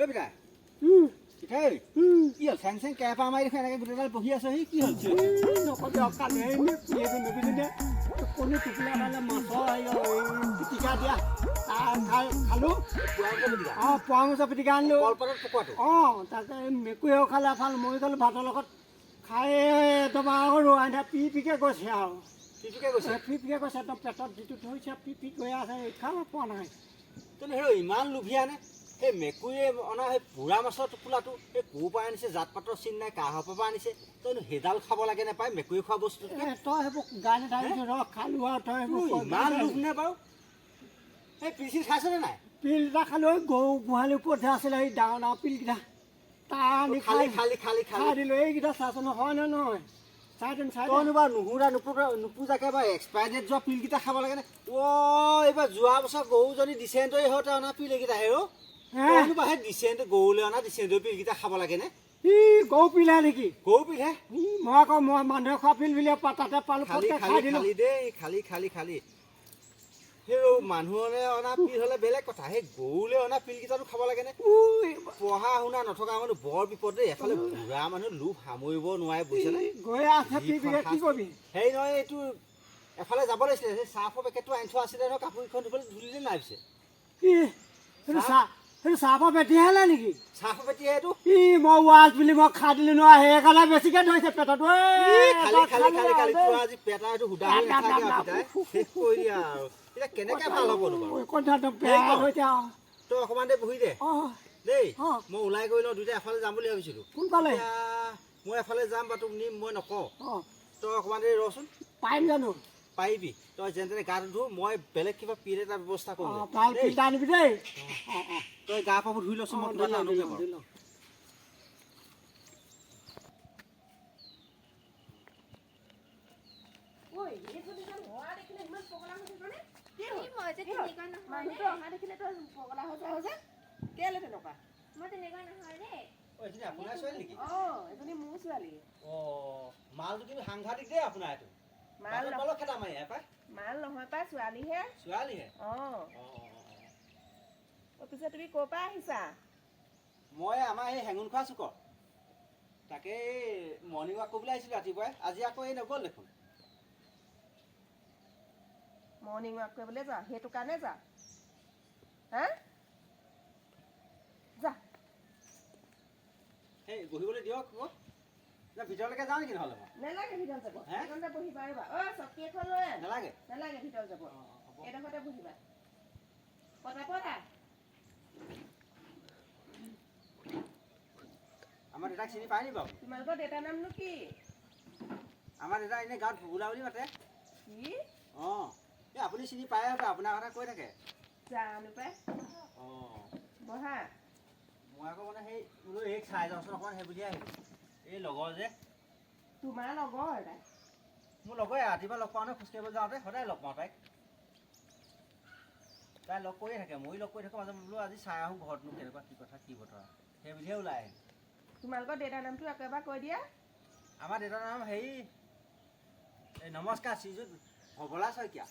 পিতাই, পিতাই, কি হ'ল? চেং চেং কেৰেপা মাৰি দেখোন এনেকৈ গোটেইডাল বহি আছহি, কি হ'ল? নকবি আৰু, কালি মেকুৰীজনীয়ে কণী টোপোলা পালে, মাছৰ হেৰি পিটিকা দিয়া তাৰ খাই খালোঁ। অঁ, পোৱা মাছৰ পিটিকা আনিলোঁ। কলপাতত পকোৱাটো? অঁ, তাকে মেকুৰীয়েও খালে এফাল, ময়ো খালোঁ ভাতৰ লগত। খাই একদম আৰু আইনা পি পিকে গৈছে আৰু। পিপিকে গৈছে? পি পিকে গৈছে একদম, পেটত যিটো ধৰিছে পি পি গৈ আছে, খাব পোৱা নাই। তেনে হেৰ, ইমান লোভীয়া নে? সেই মেকুৰীয়ে অনা সেই পোৰা মাছৰ টোপোলাটো, সেই ক'ৰ পৰা আনিছে, জাত পাতৰ চিন নাই, কাৰ পৰা আনিছে, তইনো সেইডাল খাব লাগে নাপায় মেকুৰী খোৱা বস্তুটোকে? এ, তই সেইবোৰ গাই নাথাকিবি, ৰ, খালোঁ আৰু তই তোৰ সেইবোৰ ইমান লোভ নে বাৰু? সেই পিল চিল খাইছনে নাই? পিল এটা খালোঁ, এই গৰু গোহালিৰ ওপৰতহে আছিলে সেই ডাঙৰ ডাঙৰ পিলকেইটা, তাৰ আনি খালি খাই খালি খালি খালি খাই দিলোঁ। এইকেইটা চাচোন, হয় নে নহয় চাই দিম, চাই দিম। তইনো বাৰু নুহুৰা নোপোজাকে বাৰু এক্সপায়াৰ ডেট যোৱা পিলকেইটা খাব লাগে নে? অ' এইবাৰ যোৱা বছৰ গৰুজনী ডিচেণ্টৰী হওঁতে অনা পিল এইকেইটা। হেৰ, তইনো বাৰু সেই ডিচেণ্ট গৰুলৈ অনা ডিচেণ্টৰী পিলকেইটা খাব লাগে নে? ই গৰু পিলহে নেকি? গৰু পিলহে। ই মই আকৌ মই মানুহে খোৱা পিল বুলি তাতে পালোঁ, খালি ফটকে খালি খাই দিলোঁ। খালি দেই, খালি খালি খালি। সেই মানুহলে অনা পিল হ'লে বেলেগ কথা, সেই গৰুলৈ অনা পিলকেইটাতো খাব লাগে নে? পঢ়া শুনা নথকা মানুহ বৰ বিপদ দেই। এফালে বুঢ়া মানুহ লোভ সামৰিব নোৱাৰে, বুজিছনে? গৈ আছে পি পিকে, কি কৰিবি? হেৰি নহয়, এইটো এফালে যাব লাগিছিলে, সেই চাৰ্ফৰ পেকেটটো আনি থোৱা আছিলে নহয়, কাপোৰকেইখন ধুবলৈ, ধুলি নাই পিছে? ই সেইটো চাহ, সেইটো চাহৰ পেটিহে নেকি? চাৰ্ফৰ পেটিহে এইটো। ই মই ৱাছ বুলি মই খাই দিলোঁ নহয়, সেইকাৰণে বেছিকৈ ধৰিছে পেটত। ঐ, খালি খালি খালি খালো খালি আৰু দেই। তোৰ আজি পেট আৰু এইটো সুদা হৈ নাথাকে আৰু পিতাই, শেষ কৰি দিয়া আৰু। এতিয়া কেনেকে ভাল হ'বনো বাৰু? কথাটো বেয়া হৈছে আৰু। তই অকণমান দেৰি বহি দে দেই। মই ওলাই গৈ লওঁ, দুইটা এফালে যাম বুলি ভাবিছিলোঁ। কোনফালে? এতিয়া মই এফালে যাম বা তোক নিম মই নকওঁ। তই অকণমান দেৰি ৰচোন। পাৰিম জানো? পাৰিবি, তই যেনে তেনে গাটো ধু, মই বেলেগ কিবা পিল এটা ব্যৱস্থা কৰোঁ। অঁ, ভাল দেই। পিল এটা আনিবি দেই। অঁ অঁ তই গা পাবোৰ ধুই লচোন, মই কিবা এটা আনোগৈ বাৰু। মই যে তেনেকুৱা নহয়। মানুহটো অহা দেখিলে তই পগলা হৈ যাৱ যে, কেলে তেনেকুৱা? মই তেনেকুৱা নহয় দেই। অ, এইজনী আপোনাৰ ছোৱালী নেকি? অঁ, এজনী মোৰ ছোৱালী। অ, মালটো কিন্তু সাংঘাতিক দেই আপোনাৰ এইটো। মাল বাটত পালেও খেদা মাৰি আহে পাই। মাল নহয় পাই, ছোৱালীহে। ছোৱালীহে? অঁ। অ। অ, পিছে তুমি ক'ৰ পৰা আহিছা? মই আমাৰ এই হেঙুল খোৱা চুকৰ, তাকে এই মৰ্ণিং ৱাক কৰিবলৈ আহিছিলোঁ ৰাতিপুৱাই, আজি আকৌ এই নগ'ল দেখোন। মৰ্ণিং ৱাক কৰিবলৈ যাওঁ, সেইটো কাৰণে যাওঁ। হা, যা। সেই বহিবলৈ দিয়ক মোক না, ভিতৰলৈকে যাওঁ নেকি নহ'লে মই? নালাগে ভিতৰত যাব। হে? এইকণতে বহিবা, ৰ'বা। অ, চকী এখন লৈ আন। নালাগে? নালাগে ভিতৰত যাব। অ, হ'ব। এইডোখৰতে বহিবা। পটাপট আহ। আমাৰ দেউতাক চিনি পায় নি বাৰু? তোমালোকৰ দেউতাৰ নামনো কি? আমাৰ দেউতা এনেই গাঁৱত ভোগোলা বুলি মাতে। কি? অঁ, এই আপুনি চিনি পায়ে হ'ব, আপোনাৰ কথা কৈ থাকে। জানো পাই। অঁ। বহা। মই আকৌ মানে সেই বোলো এইক চাই যাওঁচোন অকণমান, সেই বুলিয়ে আহিলোঁ। এই লগৰ যে। তোমাৰ লগৰ তাই? মোৰ লগৰে, ৰাতিপুৱা লগ পাওঁ নহয় খোজকাঢ়িবলৈ যাওঁতে, সদায় লগ পাওঁ তাইক। তাই লগ কৰিয়ে থাকে, ময়ো লগ কৰি থাকোঁ মাজে। বোলো আজি চাই আহোঁ ঘৰতনো কেনেকুৱা, কি কথা কি বতৰা, সেই বুলিহে ওলাই আহিলোঁ। তোমালোকৰ দেউতাৰ নামটো আকৌ এবাৰ কৈ দিয়া। আমাৰ দেউতাৰ নাম হেৰি, এই নমস্কাৰ, শ্ৰীযুত ভবলা শইকীয়া।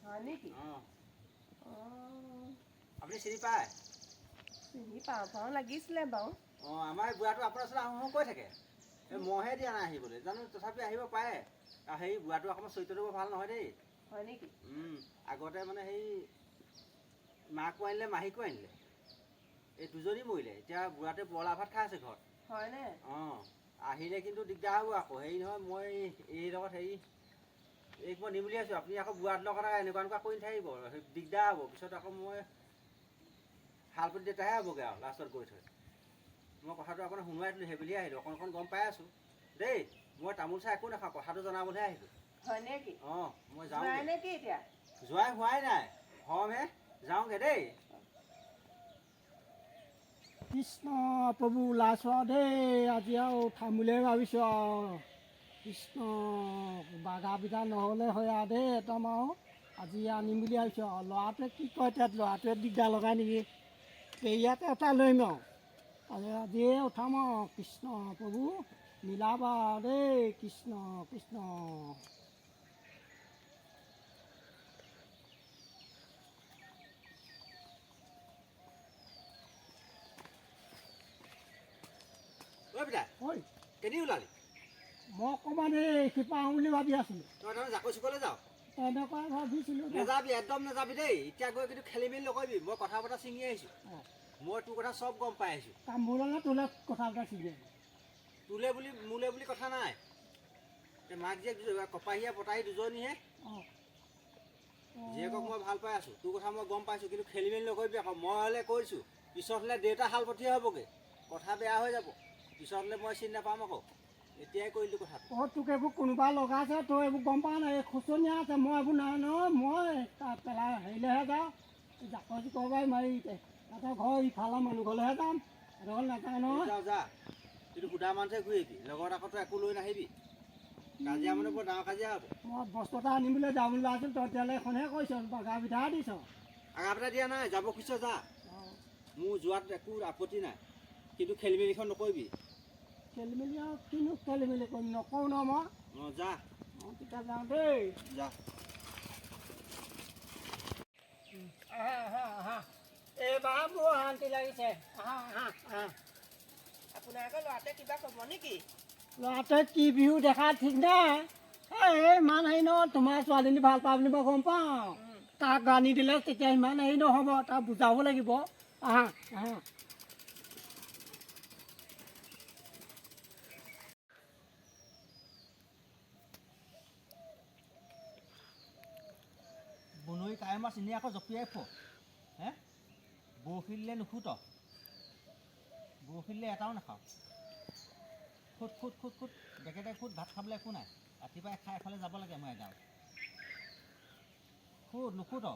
হয় নেকি? অঁ। অঁ। আপুনি চিনি পায়? চিনি পাওঁ পাওঁ লাগিছিলে বাৰু। অঁ, আমাৰ এই বুঢ়াটো আপোনাৰ ওচৰত আহোঁ আহোঁ কৈ থাকে, এই মইহে দিয়া নাই আহিবলৈ। জানো, তথাপি আহিব পাৰে। আৰু সেই বুঢ়াটো অকণমান চৰিত্ৰটো বৰ ভাল নহয় দেই। হয় নেকি? আগতে মানে সেই মাকো আনিলে, মাহীকো আনিলে, এই দুজনী মৰিলে। এতিয়া বুঢ়াটোৱে বৰলা ভাত খাই আছে ঘৰত। হয়নে? অঁ, আহিলে কিন্তু দিগদাৰ হ'ব আকৌ। হেৰি নহয়, মই এই লগত হেৰি এইক মই নিম বুলি ভাবিছোঁ। আপুনি আকৌ বুঢ়াটোৰ লগত আকৌ এনেকুৱা এনেকুৱা কৰি নাথাকিব, সেই দিগদাৰ হ'ব পিছত। আকৌ মই শালপতি দেউতাহে হ'বগৈ আৰু লাষ্টত গৈ থৈ। মই কথাটো আপোনাক শুনোৱাই দিলোঁ, সেই বুলিয়ে আহিলোঁ। অকণ অকণ গম পাই আছোঁ দেই। মই তামোল চাহ একো নাখাওঁ, কথাটো জনাবলৈহে আহিলোঁ। হয় নেকি? অঁ, মই যাওঁগৈ। যোৱাই নেকি এতিয়া? যোৱাই হোৱাই নাই, হ'মহে, যাওঁগৈ দেই। কৃষ্ণ প্ৰভু, ওলাইছোঁ আৰু দেই, আজি আৰু উঠাম বুলিয়ে ভাবিছোঁ আৰু। কৃষ্ণ, বাগা পিঠা নহ'লে হয় আৰু দেই, একদম আৰু আজি আনিম বুলি ভাবিছোঁ আৰু। ল'ৰাটোৱে কি কয়, তাত ল'ৰাটোৱে দিগদাৰ লগাই নেকি? ইয়াতে এটা লৈ আহিম আৰু। আজি আজিয়ে উঠাম আৰু। কৃষ্ণ প্ৰভু, মিলাবা দেই। কৃষ্ণ কৃষ্ণ। ঐ পিতাই, ঐ। কেনি ওলালি? মই অকণমান এই শিপা আহোঁ বুলি ভাবি আছিলোঁ। তই তাৰমানে জাকৈ চুকলৈ যাওঁ? তেনেকুৱা ভাবিছিলোঁ। নেযাবি, একদম নেযাবি দেই। এতিয়া গৈ কিন্তু খেলি মেলি নকৰিবি। মই কথা বতৰা ছিঙি আহিছোঁ। মই তোৰ কথা চব গম পাই আহিছোঁ। কামবোৰলৈ তোলৈ কথা এটা ছিগি। তোলে বুলি মোলে বুলি কথা নাই। এই মাক জীয়েক কপাহীয়ে বতাহী দুজনীহে। জীয়েকক মই ভাল পাই আছোঁ, তোৰ কথা মই গম পাইছোঁ। কিন্তু খেলি মেলি নকৰিবি আকৌ। মই হ'লে কৈছোঁ, পিছত হ'লে দেউতা শালপতিয়ে হ'বগৈ, কথা বেয়া হৈ যাব। পিছত হ'লে মই চিনি নাপাম আকৌ। এতিয়াই কৰিলোঁ কথাটো। অঁ, তোক এইবোৰ কোনোবা লগাইছে, তই এইবোৰ গম পোৱা নাই। এই খুচনীয়া আছে, মই এইবোৰ নাই নহয়। মই তাত পেলাই হেৰিলৈহে যাওঁ, জাকৈ জোকৰ মাৰি তাহাঁতৰ ঘৰ ইফালৰ মানুহ ঘৰলৈহে যাম, সিহঁতৰ নাযাওঁ নহয়। যা যা, কিন্তু সুদা মানুহে ঘূৰি আহিবি। লগত আকৌ তই একো লৈ নাহিবি। কাজিয়া মানে বৰ ডাঙৰ কাজিয়া হ'ব। মই বস্তু এটা আনিবলৈ যাম বুলি ভাবিছিলোঁ, তই তেতিয়াহ'লে এইখনহে কৈছ, বাগা পিঠা দিছ। আগা পিঠা দিয়া নাই। যাব খুজিছ যা, মোৰ যোৱাত একো আপত্তি নাই, কিন্তু খেলি মেলিখন নকৰিবি। খেলি মেলি আৰু কিনো খেলি মেলি কৰিম? নকৰোঁ ন মই। অঁ, যা। অঁ, তেতিয়া যাওঁ দেই। যা। আহা আহা আহা, এইবাৰ মোৰ শান্তি লাগিছে। আহা আহা আহা। আপোনাৰ আকৌ ল'ৰাটোৱে কিবা ক'ব নেকি? ল'ৰাটোৱে কি বিহু দেখা ঠিক নাই। এই ইমান হেৰি নহয়, তোমাৰ ছোৱালীজনী ভাল পাওঁ বুলি মই গম পাওঁ। তাক আনি দিলে তেতিয়া ইমান হেৰি নহ'ব, তাক বুজাব লাগিব। আহা আহা। বনৰি কাৱৈ মাছ এনেই আকৌ জঁপিয়াই ফুৰ হে। বৰশী দিলে নুখুত, বৰশী দিলে এটাও নাখাওঁ। খুট খুট খুট খুট, বেকেটে খুট। ভাত খাবলৈ একো নাই, ৰাতিপুৱাই খাই এফালে যাব লাগে মই এগাল। খুট নুখুত।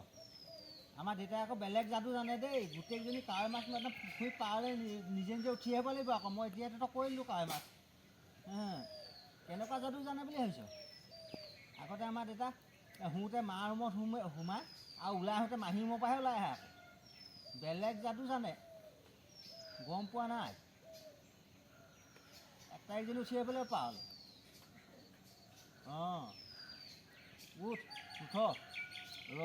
আমাৰ দেউতাই আকৌ বেলেগ যাদু জানে দেই। গোটেইকেইজনী কাৱৈ মাছ মই একদম পুখুৰী পাৰলৈ নিজে নিজে উঠি আহিব লাগিব আকৌ। মই এতিয়া তই কৰিলোঁ কাৱৈ মাছ। কেনেকুৱা যাদু জানে বুলি ভাবিছ? আগতে আমাৰ দেউতা শুওঁতে মাৰ ৰুমত সোমাই আৰু ওলাই আহোঁতে মাহী ৰুমৰ পৰাহে ওলাই আহে আকৌ। বেলেগ যাদু জানে, গম পোৱা নাই। আটাইকেইজনী উঠি আহিব লাগিব পাৰলৈ। অঁ, উঠ উঠ, ৰ,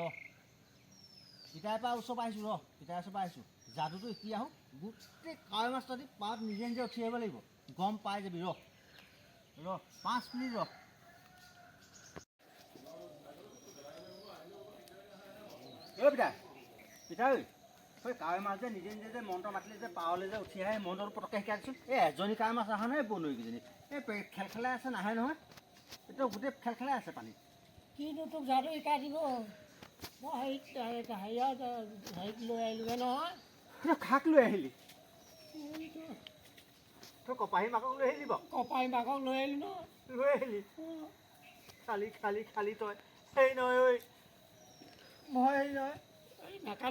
পিতাইৰ পৰা ওচৰ পৰা আহিছোঁ, ৰ, পিতাইৰ ওচৰ পৰা আহিছোঁ। যাদুটো শিকি আহোঁ। গোটেই কাৱৈ মাছ তহঁতি পাৰত নিজে নিজে উঠি আহিব লাগিব, গম পাই যাবি। ৰ ৰ, 5 মিনিট ৰ। ঐ পিতাই, পিতাই ঐ, ঐ, কাৱৈ মাছ যে নিজে নিজে যে মন্ত্ৰ মাতিলে যে পাৰলৈ যে উঠি আহে, মন্ত্ৰটো পটককৈ শিকাই দিচোন। এই এজনী কাৱৈ মাছ অহা নাই, বনৰীকেইজনী এই খেল খেলাই আছে, নাহে নহয়। এতিয়া গোটেই খেল খেলাই আছে পানীত। কিনো তোক যাদু শিকাই দিব? মই হেৰিত হেৰিয়ত হেৰিত লৈ আহিলোগৈ নহয়। তই খাক লৈ আহিলি? তই কপাহী মাকক লৈ আহিলি বাৰু? কপাহী মাকক লৈ আহিলোঁ নহয়। লৈ আহিলি? খালি খালি খালি তই। হেৰি নহয় ঐ, মই হেৰি নহয়,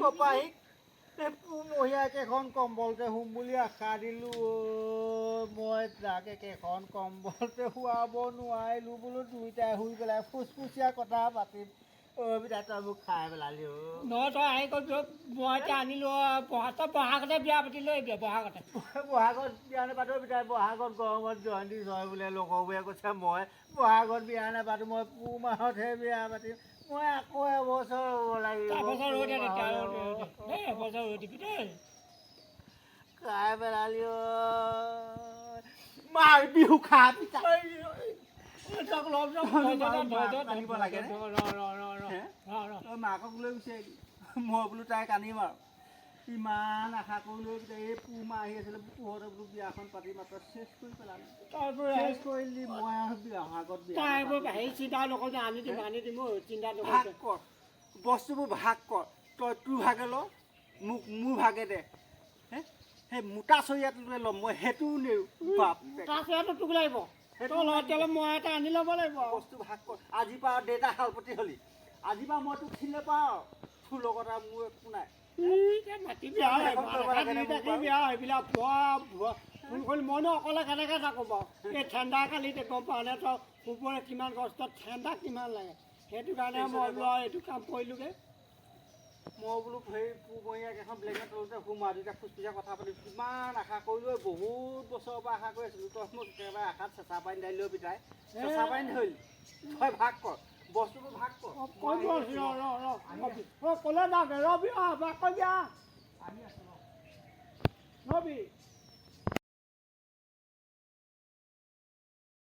কপাহীক এই পুমহীয়া কেইখন কম্বলতে শুম বুলি আশা দিলোঁ অ'। মই তাক একেখন কম্বলতে শুৱাব নোৱাৰিলোঁ। বোলো দুইটাই শুই পেলাই ফুচফুচীয়া কথা পাতিম। অ' পিতাই, তই মোক খাই পেলালি অ'। নহয়, তই আহি কৈ মই এতিয়া আনিলোঁ। বহাগ, তই বহাগতে বিয়া পাতি লৈ আহিবি, বহাগতে। বহাগত বিয়া নাপাতো পিতাই। বহাগত গৰমত জণ্ডিছ হয় বোলে, লগৰবোৰে কৈছে। মই বহাগত বিয়া নাপাতো, মই পুহ মাহতহে বিয়া পাতিম। মই আকৌ এবছৰ ৰ'ব লাগিব। এবছৰ ৰৈ দে পুহ তেতিয়া। মাহলে। ৰৈ দে দেই, এবছৰ ৰৈ দিবি দেই। খাই পেলালি অ'। মাঘ বিহু খা পিতাই। আনিব লাগে নে? তই মাকক লৈ গুচি আহিলি, মই বোলো তাইক আনিম আৰু। ইমান আশা কৰি লৈ পিতাই, এই পুহ মাহ আহি আছিলে, পুহতে বোলো বিয়াখন পাতি মাত্ৰ চেচ কৰি পেলালি, চেচ কৰিলি। মই আৰু বহাগত বিয়া নাপাতো। হেৰি, চিন্তা নকৰিবি, আনি দিম, আনি দিম ঐ, চিন্তা ভাগ নকৰিবি। কৰ, বস্তুবোৰ ভাগ কৰ। তই তোৰ ভাগে ল, মোক মোৰ ভাগে দে। হে, সেই মোটা চৰিয়াটোলৈ ল'ম, মই সেইটোও নেৰো বাপেক। তাৰপিছতো তোক লাগিব, তই ল তেতিয়াহ'লে, মই এটা আনি ল'ব লাগিব। বস্তু ভাগ কৰ। আজিৰ পৰা দেউতা শালপতি হলি, আজিৰ পৰা মই তোক চিনি নাপাওঁ। তোৰ লগত আৰু মোৰ একো নাই। মাটি বিয়া হয়, এখন কৰিব লাগে নে মোক বাৰু? বিয়া এইবিলাক ভুৱা ভুৱা ফোন কৰি। মইনো অকলে কেনেকৈ থাকোঁ বাৰু? এই ঠাণ্ডা কালি গম পাৱ নে তই, শুবলৈ কিমান কষ্ট, ঠাণ্ডা কিমান লাগে। সেইটো কাৰণে মই বোলো আৰু এইটো কাম কৰিলোগৈ। মই বোলো সেই পুমৰীয়াক এখন ব্লেংকেট তলতে শুম আৰু দুইটা ফুচফুচীয়া কথা পাতিম। কিমান আশা কৰিলোঁ, বহুত বছৰৰ পৰা আশা কৰি আছিলোঁ। তই মোক একেবাৰে আশাত চেঁচা পানী ঢালি লৈ পিতাই, চেঁচা পানী ধৰিলি। তই ভাগ কৰ, বস্তুবোৰ ভাগ কৰ। কৈ আছো, ৰ ৰ ৰ ৰবি। অ, ক'লে যাওঁগে ৰবি, অ, ভাগ কৰি দিয়া আহি আছোঁ ৰ। ৰবি।